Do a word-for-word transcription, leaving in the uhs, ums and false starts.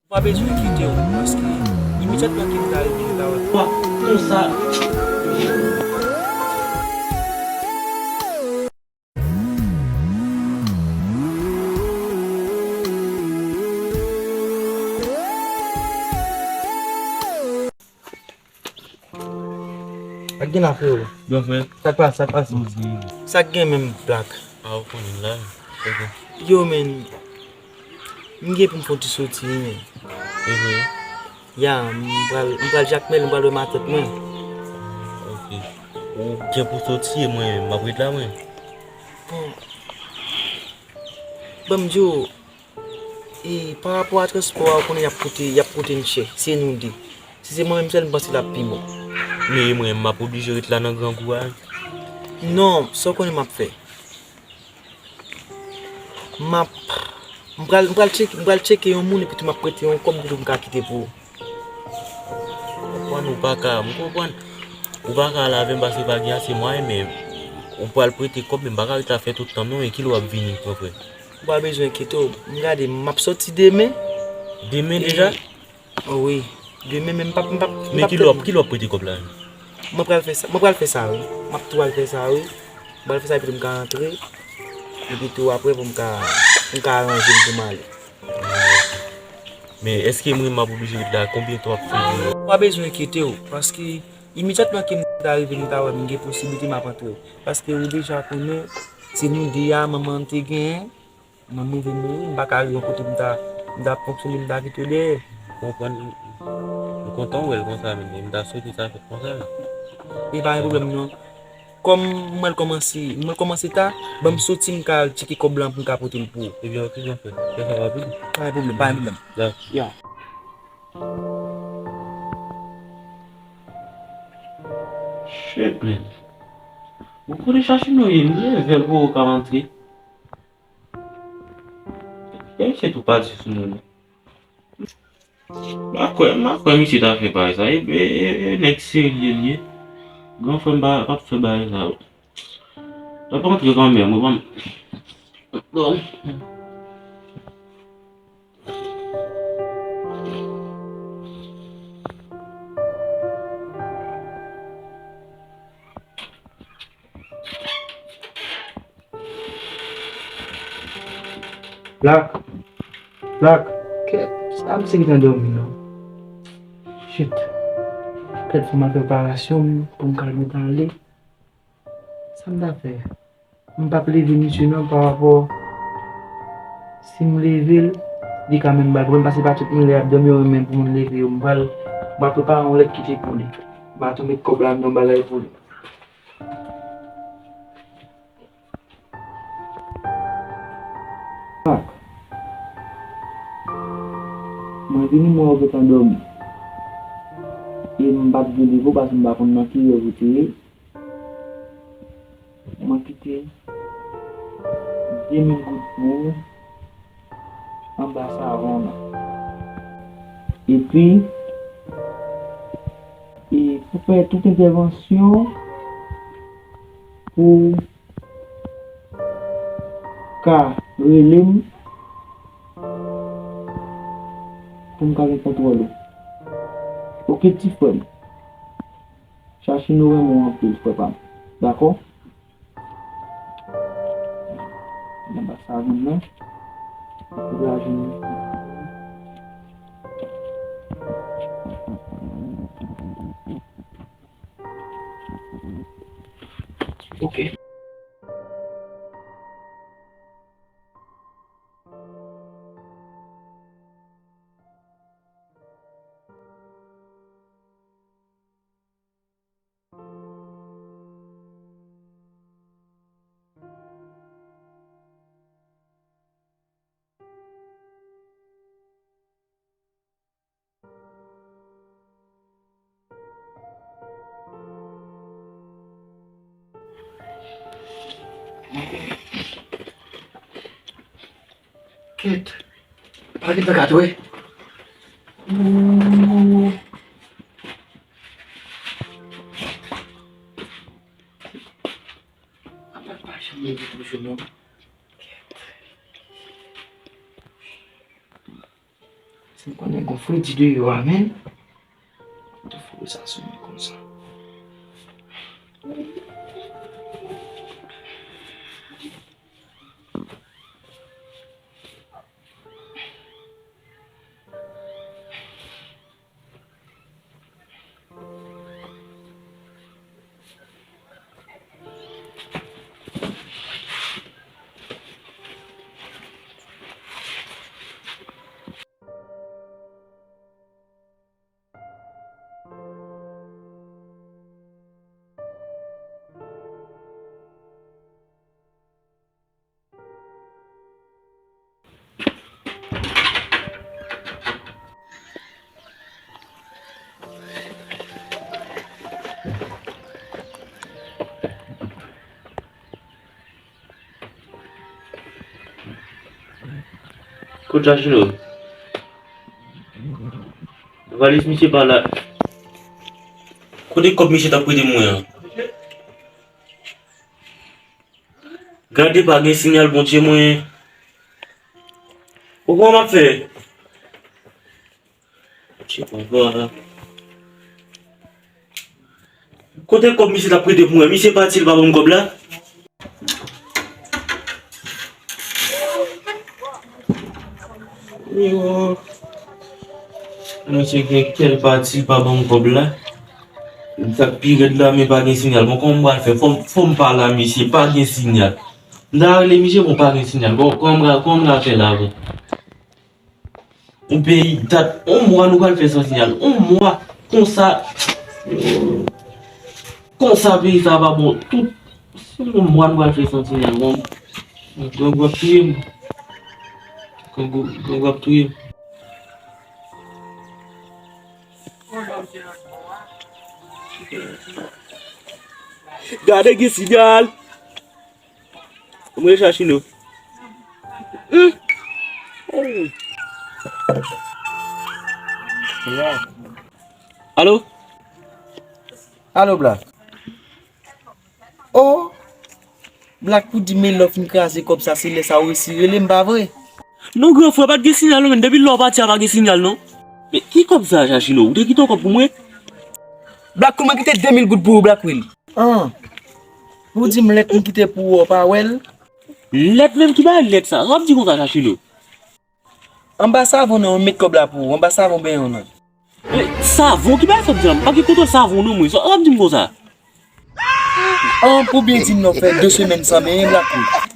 Pa bezwen enkyete w, paske imedyatman ke m ta rive, nou ta wè. Wa, konsa. Sa k gen la, freo? Bon, frè. Sa k pase, sa k pase? Sa k gen menm, Black? A, ou konnen la. Ok. Yo, men, m gen pou m fè yon ti soti, wi, men. Mhm. Ya, m pral, m pral Jakmèl, m pral wè matant mwen. Ok. Ou gen pou soti, e mwen, m ap ret la, mwen. Bon. Ban m di w, e, pa rapò a transpò a, ou konnen y ap koute, y ap koute n chè. Se nou de. Si se mwen menm sèl, m panse l ap pi bon. Men e mwen, m ap oblije ret la nan grangou a. Non, sa w konnen m ap fè? M ap, m pral, m pral tcheke, m pral tcheke yon moun epi tou m ap prete yon kòb pou tou m ka kite pou ou. Konprann ou pa ka, m konprann. Ou pa ka al avè m paske pa gen ase mwayen, men ou pral prete kòb, men m pa ka ret la fè tout tan non, e kilè w ap vini pran frè? Ou pa bezwen enkyete w, m gade, m ap soti demen. Demen deja? Wi, demen menm m p ap, m p ap, m p ap. Men kilè w ap, kilè w ap prete kòb la? Mwen pral fè sa, mwen pral fè sa wi. M ap tou al fè sa wi. M pral fè sa epi tou m ka antre. Epi tou apre pou m ka, pou m ka aranje m pou m ale. Men èske mwen m ap oblije ret la? Konbyen tan w ap fè demen? Ou pa bezwen enkyete w, paske imedyatman ke m ta rive, m ta wè m gen posiblite m ap antre. Paske ou deja konnen, se nou de a, manman te genyen. Mwen m rive mouri, m pa ka rive yon kote m ta, m ta fonksyone, m ta kite w dèyè. M konprann, m, m kontan wè l konsa, men m ta swete sa fèt konsa. E pa gen pwoblèm non. Kòm m wè l kòmanse, m wè l kòmanse ta, ban m soti m ka al tcheke kòb la pou m ka pote l pou ou. Ebyen, ok, byen fèt. Fè sa rapid. Pa gen pwoblèm, pa gen pwoblèm. Dakò. Ya. Shit, man. Ou konnen chache nou ye, m leve l pou ou ka antre. Ayisyen tou pati sou nou, non. M pa kwè, m pa kwè misye ta fè bagay sa. E, e, e, e nèg serye l ye. Gran frè m pa, p ap fè bagay sa yo. L ap antre kanmenm, ou konprann? Bon. Black. Black. Kèt, sa misye gentan dòmi non. Shit. Kèt, fò m al fè preparasyon m pou m ka gentan ale. Sa m ta fè? M p ap leve misye non, pa rapò si m leve l, li ka menm ba l pwoblèm, paske pa tout moun lè y ap dòmi yo renmen pou moun leve yo. M pral, m pral prepare yon lèt kite pou li. M pral tou met kòb la nan yon bagay pou li. Mwen vini, mwen wè w gentan dòmi. E m pa t vle leve w paske m pa konn nan ki rèv ou te ye. Mwen kite de mil goud pou ou anba savon nan. Epi, e pou fè tout entèvansyon, pou ka rele m, pou m ka gen kontwòl ou. Oke, ti frè m. Chache nou renmen w anpil, frè pa m. Dakò? Nan ba sa vin nan. Pou la vin. Oke. Kèt. Pa gentan ka tou wi. Ooh. Apa pa janm leve toujou non. Kèt. Sa M konnen gon fredi deyò a, men. Tou foure sa sou mwen konsa. Kot Jachino? Valiz misye pa la. Kote kòb misye t ap prete mwen an? Gade, pa gen sinyal, Bondye mwen. Ou kòman m ap fè? Bondye papa. Kote kòb misye t ap prete pou mwen? Misye pati, li pa ban m kòb la. Yo. Misye gen kè l pati, li pa ban m kòb la. Sa k pi rèd la, men pa gen sinyal. Bon, kòman m pral fè? Fò m, fò m pale a misye, pa gen sinyal. M ta rele misye, bon, pa gen sinyal. Bon, kòman m pral, kòman m pral fè la, bon? Yon peyi, dat, yon mwa nou pral fè san sinyal. Yon mwa, konsa, konsa peyi sa pa bon. Tout, se yon mwa nou pral fè san sinyal. Bon, gang ap touye m. Gang, gang ap touye m. Gade gen sinyal. Mwen chache nou. Hmm. Oh. Alo? Alo, Black. Oh! Black pou di men lè w fin kraze kòb sa, se lè sa ou resi rele m, pa vre? Non, gran frè, pa t gen sinyal non, men depi lè w pati a pa gen sinyal non. Men ki kòb sa, Jachino? Ou te kite yon kòb pou mwen? Black Will, mwen kite de mil goud pou ou, Black Will. An, ou di m lèt m kite pou ou, ou pa wè l? Lèt menm? Ki bagay lèt sa? Sa w ap di konsa, Jachino? Anba savon nan, ou met kòb la pou ou, anba savon benyen w nan. E, savon? Ki bagay sa w ap di la? M pa gen kontwòl savon non mwen, sa w ap di m konsa? An, pou byen di m non, fè de semèn san benyen, Black Will.